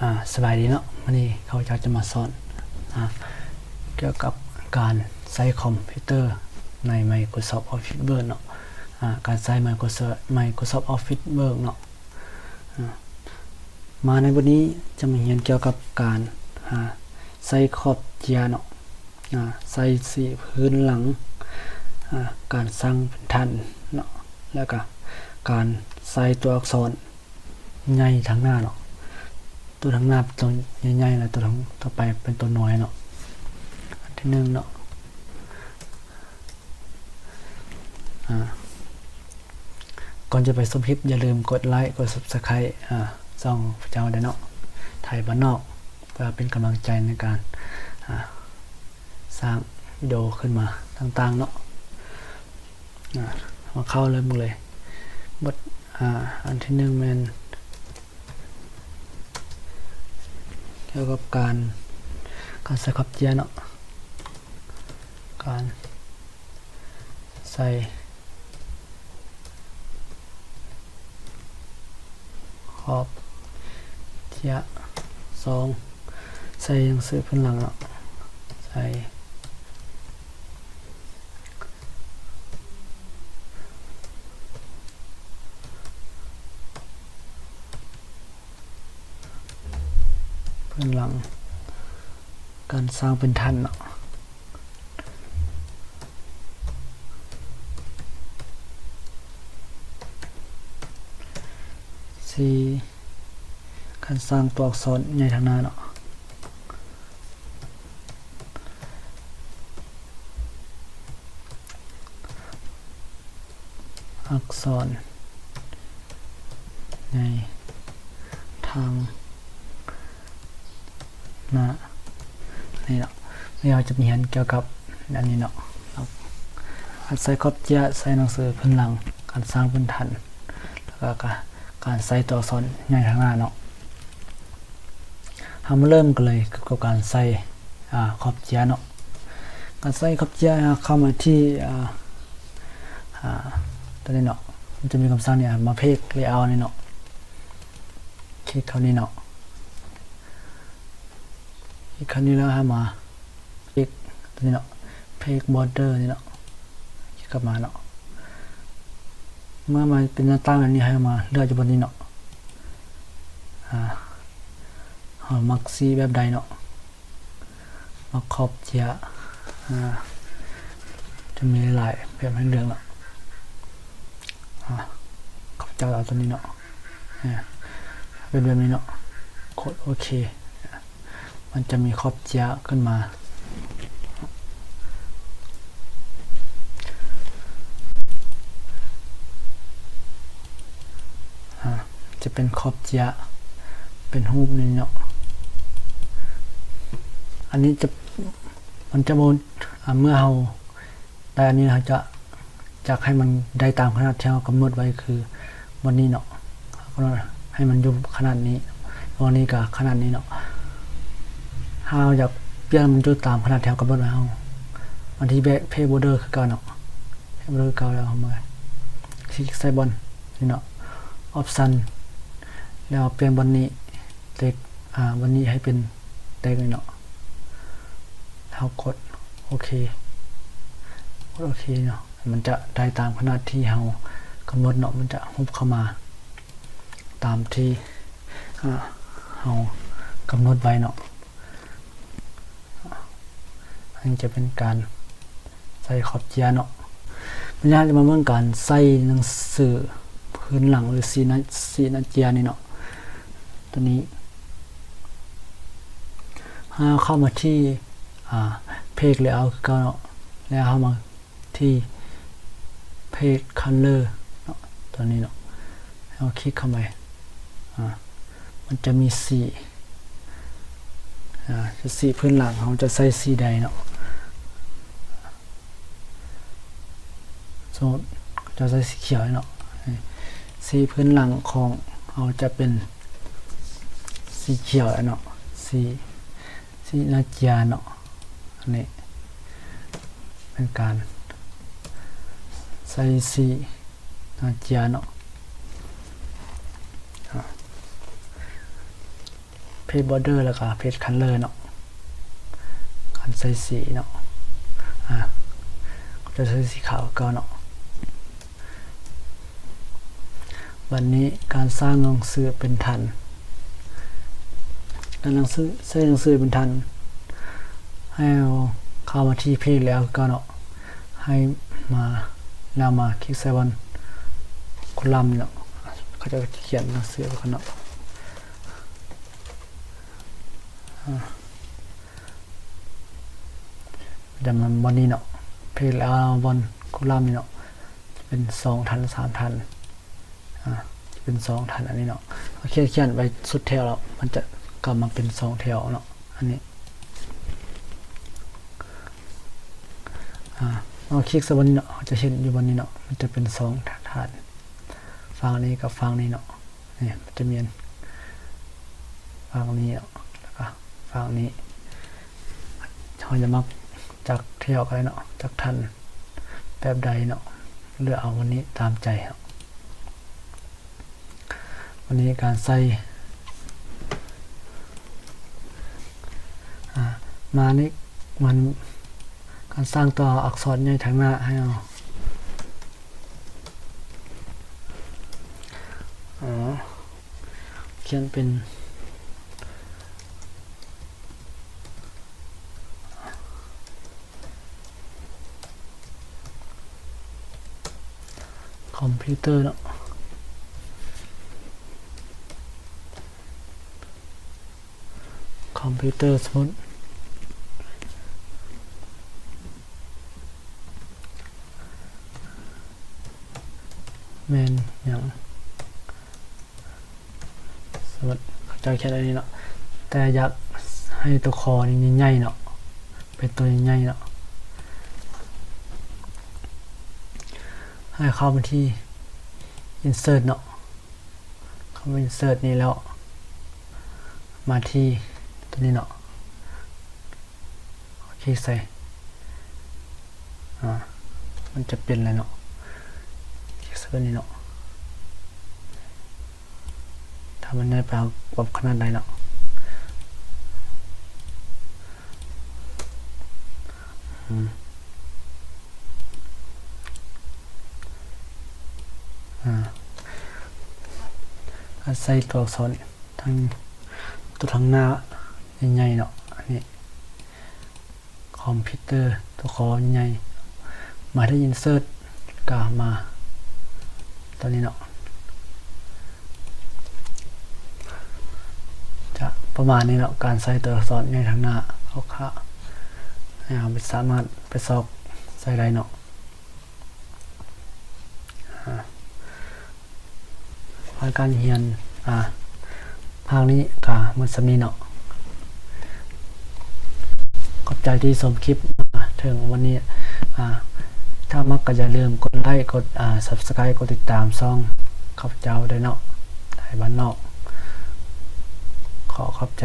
ອາ ສະບາຍດີເນາະ, ມື້ນີ້ຂ້າພະເຈົ້າຈະມາສອນ ອາ ກ່ຽວກັບການໃຊ້ຄອມພິວເຕີໃນ Microsoft Office Word ເນາະ, ອາ ການໃຊ້ Microsoft Microsoft Office Word ເນາະ. ອາ ມາໃນບົດນີ້ຈະມາຮຽນກ່ຽວກັບການ ອາ ໃສ່ຂອບເຈ້ຍເນາະ, ອາ ໃສ່ສີພື້ນຫຼັງ, ອາ ການສ້າງເປັນແທ່ນເນາະ, ແລ້ວກະການໃສ່ຕົວອັກສອນ ໃຫຍ່ທາງໜ້າເນາະ, ຕົວທາງໜ້າເປັນຕົວໃຫຍ່ໆ ແລ້ວຕົວທາງຕໍ່ໄປເປັນຕົວນ້ອຍເນາະ. ອັນທີໜຶ່ງເນາະ, ອາ ກ່ອນຈະໄປຊົມຄລິບ ຢ່າລືມກົດໄລ ກົດ Subscribe ອາ ຊ່ອງພະເຈົ້າໄດ້ເນາະ, ໄທບ້ານນອກ ເພື່ອເປັນກຳລັງໃຈໃນການ ອາ ສ້າງວິດີໂອຂຶ້ນມາຕ່າງໆເນາະ. ອາ ມາເຂົ້າເລີ່ມກັນເລີຍ. ບົດ ອາ ອັນທີໜຶ່ງແມ່ນກ່ຽວກັບການ ການໃສ່ຂອບເຈ້ຍເນາະ, ການໃສ່ຂອບເຈ້ຍ. ສອງ ໃສ່ໜັງສືພື້ນຫຼັງເນາະ, ໃສ່ ພື້ນຫຼັງ ການສ້າງເປັນແທ່ນເນາະ. ສີ່ ການສ້າງຕົວອັກສອນໃຫຍ່ທາງໜ້າເນາະ. ອັກສອນໃຫຍ່ທາງໜ້ານີ້ເນາະ. ແລ້ວເຮົາຈະມາຮຽນກ່ຽວກັບອັນນີ້ເນາະ, ການໃສ່ຂອບເຈ້ຍ, ໃສ່ໜັງສືພື້ນຫຼັງ, ການສ້າງພື້ນຖານ ແລ້ວກະການໃສ່ຕົວອັກສອນໃຫຍ່ທາງໜ້າເນາະ. ເຮົາມາເລີ່ມກັນເລີຍ ກ່ຽວກັບການໃສ່ ອາ ຂອບເຈ້ຍເນາະ. ການໃສ່ຂອບເຈ້ຍ ເຂົ້າມາທີ່ ອາ ອາ ຕົວນີ້ເນາະ, ມັນຈະມີຄຳສັ່ງນີ້ ມາ Page Layout ນີ້ເນາະ, ຄລິກເຂົ້ານີ້ເນາະ, ຄລິກເຂົ້ານີ້ແລ້ວ ເຮົາມາ ຄລິກຕົວນີ້ເນາະ, Page Border ນີ້ເນາະ, ຄລິກກັບມາເນາະ. ເມື່ອມາເປັນໜ້າຕ່າງແບບນີ້ ໃຫ້ເຮົາມາເລືອກຢູ່ບ່ອນນີ້ເນາະ, ອາ ເຮົາມັກສີແບບໃດເນາະ, ມັກຂອບເຈ້ຍ ອາ ຈະມີຫຼາຍແບບໃຫ້ເລືອກເນາະ. ອາ ຂ້າພະເຈົ້າເອົາຕົວນີ້ເນາະ, ອາ ເປັນແບບນີ້ເນາະ, ກົດໂອເຄ. ມັນຈະມີຂອບເຈ້ຍຂຶ້ນມາ, ອາ ຈະເປັນຂອບເຈ້ຍ ເປັນຮູບນີ້ເນາະ. ອັນນີ້ຈະ ມັນຈະບໍ່ ອາ ເມື່ອເຮົາໄດ້ອັນນີ້ ເຮົາຈະ ຢາກໃຫ້ມັນໄດ້ຕາມຂະໜາດທີ່ເຮົາກຳນົດໄວ້ ຄືບ່ອນນີ້ເນາະ, ເຮົາກຳນົດໃຫ້ມັນຢູ່ຂະໜາດນີ້, ບ່ອນນີ້ກະຂະໜາດນີ້ເນາະ. ເຮົາຢາກປ່ຽນມັນຢູ່ຕາມຂະໜາດທີ່ເຮົາກຳນົດໄວ້, ເຮົາ ມັນທີ່ Page Border ຄືເກົ່າເນາະ, Page Border ຄືເກົ່າ. ແລ້ວເຮົາມາຄລິກໃສ່ບ່ອນນີ້ເນາະ, Option ແລ້ວປ່ຽນບ່ອນນີ້ ເຕັກ ອາ ບ່ອນນີ້ໃຫ້ເປັນ Text ນີ້ເນາະ, ເຮົາກົດໂອເຄ ກົດໂອເຄເນາະ. ມັນຈະໄດ້ຕາມຂະໜາດທີ່ເຮົາກຳນົດເນາະ, ມັນຈະຮຸບເຂົ້າມາຕາມທີ່ ອາ ເຮົາກຳນົດໄວ້ເນາະ. ອັນນີ້ຈະເປັນການໃສ່ຂອບເຈ້ຍເນາະ. ບັດນີ້ເຮົາຈະມາເບິ່ງການໃສ່ໜັງສືພື້ນຫຼັງ ຫຼື ສີໜ້າ ສີໜ້າເຈ້ຍນີ້ເນາະ. ຕົວນີ້ ເຮົາເຂົ້າມາທີ່ ອາ Page Layout ຄືເກົ່າເນາະ, ແລ້ວເຮົາມາທີ່ Page Color ເນາະ, ຕົວນີ້ເນາະ, ເຮົາຄລິກເຂົ້າໄປ. ອາ ມັນຈະມີສີ ອາ ຈະສີພື້ນຫຼັງ ເຮົາຈະໃສ່ສີໃດເນາະ. ສົມມຸດເຮົາໃສ່ສີຂຽວເນາະ, ສີພື້ນຫຼັງຂອງເຮົາຈະເປັນສີຂຽວເນາະ, ສີ ສີໜ້າເຈ້ຍເນາະ. ອັນນີ້ເປັນການໃສ່ສີໜ້າເຈ້ຍເນາະ. ອາ ເພ ເພຈ border ແລ້ວກໍເພຈ color ເນາະ ການໃສ່ສີເນາະ ອາ ຈະໃສ່ສີຂາວຄືເກົ່າເນາະ. ບັດນີ້ການສ້າງໜັງສືເປັນຖັນ ການໜັງສື ໃສ່ໜັງສືເປັນຖັນ ໃຫ້ເຮົາເຂົ້າມາທີ່ເພຈແລ້ວຄືເກົ່າເນາະ ໃຫ້ມາ ແລ້ວມາຄລິກໃສ່ບ່ອນໂຄລັມເນາະ ເຂົາເຈົ້າຈະຂຽນໜັງສືໄວ້ກ່ອນເນາະ ອາ ຈະມາບ່ອນນີ້ເນາະ ເພຈແລ້ວບ່ອນໂຄລັມນີ້ເນາະ ຈະເປັນສອງຖັນ ສາມຖັນ ອາ ຈະເປັນສອງຖັນອັນນີ້ເນາະ ເຮົາຂຽນ ຂຽນໄປສຸດແຖວແລ້ວ ມັນຈະກັບມາເປັນສອງແຖວເນາະ ອັນນີ້ ອາ ເຮົາຄລິກໃສ່ບ່ອນນີ້ເນາະ ເຮົາຈະເຫັນຢູ່ບ່ອນນີ້ເນາະ ມັນຈະເປັນສອງຖານ ຝັ່ງນີ້ກັບຝັ່ງນີ້ເນາະ ນີ້ ມັນຈະມີອັນ ຝັ່ງນີ້ເນາະ ແລ້ວກໍຝັ່ງນີ້ ເຮົາຈະມັກຈັກແຖວກໍໄດ້ເນາະ ຈັກຖັນແບບໃດເນາະ ເລືອກເອົາອັນນີ້ຕາມໃຈເນາະ. ວັນນີ້ການໃສ່ ອາ ມານີ້ ມັນ ການສ້າງຕົວອັກສອນໃຫຍ່ທາງໜ້າໃຫ້ເຮົາ ອາ ຂຽນເປັນ ຄອມພິວເຕີເນາະ ຄອມພິວເຕີ ສົມມຸດ ແມ່ນຫຍັງ? ສົມມຸດເຂົາເຈົ້າຂຽນອັນນີ້ເນາະ ແຕ່ຢາກໃຫ້ຕົວຄໍນີ້ໃຫຍ່ໆເນາະ ເປັນຕົວໃຫຍ່ໆເນາະ ໃຫ້ເຂົ້າມາທີ່ Insert ເນາະ ເຂົ້າມາ Insert ນີ້ແລ້ວ ມາທີ່ຕົວນີ້ເນາະ ຄລິກໃສ່ ອາ ມັນຈະເປັນແລ້ວເນາະ ຄລິກໃສ່ຕົວນີ້ເນາະ ຖ້າມັນໃຫຍ່ໄປ ເຮົາປັບຂະໜາດໄດ້ເນາະ ອາ ອາ ໃສ່ຕົວອັກສອນທາງ ຕົວທາງໜ້າໃຫຍ່ໆເນາະ ອັນນີ້ ຄອມພິວເຕີ ຕົວຄໍໃຫຍ່ ມາທີ່ Insert ກະມາຕົວນີ້ເນາະ ຈະປະມານນີ້ເນາະ ການໃສ່ຕົວອັກສອນໃຫຍ່ທາງໜ້າ ເຮົາກະ ໃຫ້ເຮົາໄປ ສາມາດໄປຊອກໃສ່ໄດ້ເນາະ. ອາ ຜ່ານການຮຽນ ອາ ພາກນີ້ກະໝົດສ່ຳນີ້ເນາະ ຂອບໃຈທີ່ຊົມຄລິບມາເຖິງວັນນີ້ ອາ ຖ້າມັກກະຢ່າລືມກົດໄລ ກົດ ອາ Subscribe ກົດຕິດຕາມຊ່ອງຂ້າພະເຈົ້າດ້ວຍເນາະ ໄທບ້ານນອກ ຂໍຂອບໃຈ.